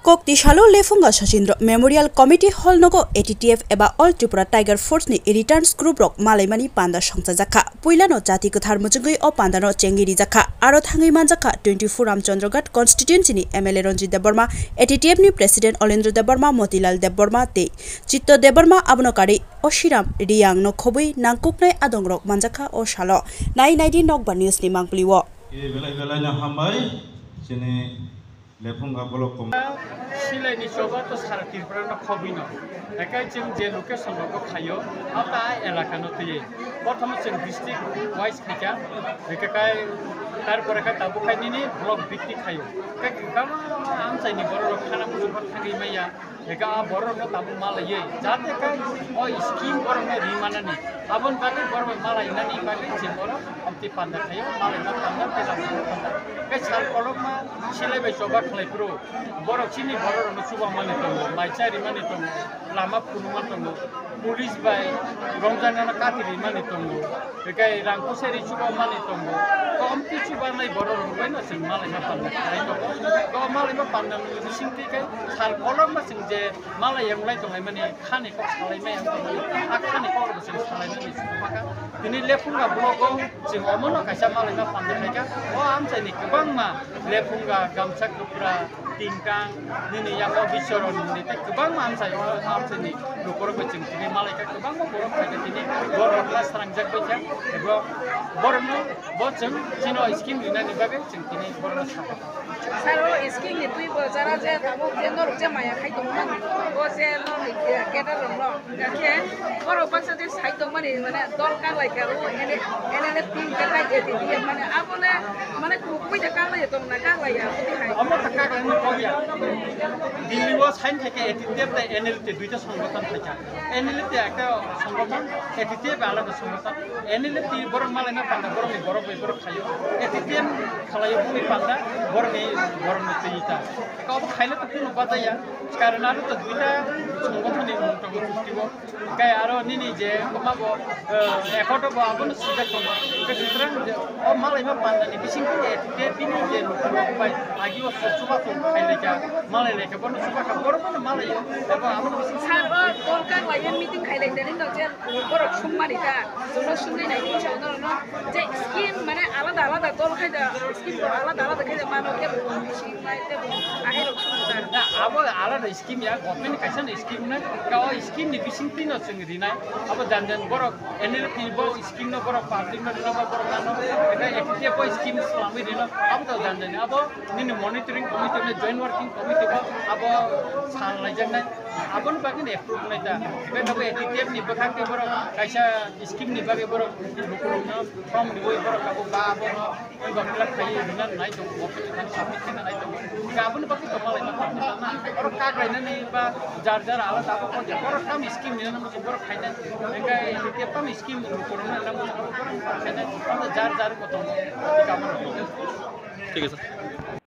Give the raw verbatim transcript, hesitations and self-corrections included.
Koktisalo Lephunga Sachindra Memorial Committee Hall nogo A T T F eba All Tripura Tiger Force ni Returns Group rok malaimani panda songchajakha. Puilano jati kwthar muchungwi o pandano chengwi rijakha. Aro thangwi manjakha twenty-four Ramchandraghat constituency ni M L A Ranjit Debbarma, A T T F ni President Olendra Debbarma, Motilal Debbarma tei Chitto Debbarma, abono karwi Oshiram Riyang no khobwi nangkuknai adongrok manjakha o salo. Nai naidi Nokbar News ni mangpili o. Belai belai no hambai chini Lephunga block kom. Silai ni choba to sara Tripura no khobwi no. Ekai chwng je location rogo khaio, ata elaka no twiwi. Prothom chwng district wise khaika, ekai tarpore kha tabuk khai nini block bikti khaio. Ekai kwbangma amchai ni borok rok khana muchung thangwi maya. Eka a borok no tabuk malaiye, jate kai o scheme borok no ri manani, aboni bagwi borok bai malai nani bagwi je borok amtwi panda khaio, malai ma panda, pesa ma panda. Kai sal kolok ma silai bai choba khlai phuru, borok chini borok rok no chuba mani tongo, mai chari mani tongo, lama phunu ma tongo, police bai romjak nana kati ri mani tongo. Ekai rang kuseri chuba mani tongo. Ko amtwi chuba nai borok rok bai no chwng malai ma panda khlai tongo. Ko malai ma panda nung bising twi kai sal kolok ma chwng je malai yang lai tongai mani khani kok salai ma yang tongo. A khani kok rok chwng salai mani chwng maka. Tini Lephunga block o chwng omo no kaisa malai ma panda khaika. O amchai ni kwbangma Lephunga, Gamsa Kwpra, Tingkang, nini yango Bichoron ni tei kwbangma amchai o amchai ni lukurok bai chwng tini malaikha, kwbangma borok phaikha tini borok rok kha srangjak baikha, ebo borok no bo chwng chini o scheme rinani bagwi chwng tini borok no sakha. Sir, o scheme ni twi bo jara je tabuk je norok je maya khai tongmani, bo je norok ni cadre rok no. Khe borok baksa je sai tongmani, mane dol kaglai kha, o N L F team khe tai A T T F, mane abo le, mane kubui de kaglai tong na, kaglai ya, abo hai. Omo ta kaglai ni kok ya. Delhi o sign khai khe A T T F tai N L F te duita songothon khai kha. N L F te ekta songothon, A T T F alada songothon. N L F te borok malai na panda borok ni borok bai borok khaio. A T T F khalai o bini panda borok ni borok ni twi ta. Ka obo khaile to kuno bajaya. Karon aro to duita songothon ni mung tongo fifty o. Kai aro nini je koma bo, eh, ekhoto bo abono sujak tongo. Ke sutrang je o malai ma panda ni bising ko A T T F bini je lukurok bai agi o chuba to khai lai kha, malai lai kha, bono chuba kha, borok bono malai o. Abo abono bising Sir, o dol kaglai meeting khai lai tani no je borok sungmani ta, jono sungwi nai ni chao no no. Je scheme mane alada alada dol khai da, scheme bo alada alada khai da mano ke bo bising bai te bo ahai rok sung da. Na, abo alada scheme ya, government kaisa ni scheme na, ka o scheme ni bising twi no chwng rinai. Abo jan jan borok N L F ni bo scheme no borok public no rino ba borok ano, eka A T T F bo scheme swlamwi rino, abo to jan jan abo nini monitoring committee no joint working committee bo abo sal lai jak nai. Aboni bagwi no approve nai ta. Bai tabuk A T T F ni bwkhak tei borok kaisa scheme ni bagwi borok lukurokno form riwi borok tabuk ba abono form fill up khaiwi rina nai tongo, office thang submit khaina nai tongo. Hinkhe aboni bagwi tongma laima tongma tangna. Oro kak lainani ba jar jar alada abo kok ya. Borok tam scheme ni nang borok khaina. Hinkhe A T T F tam scheme lukurokno nang borok khaina. Abo jar jar bo tongo. Thik ase.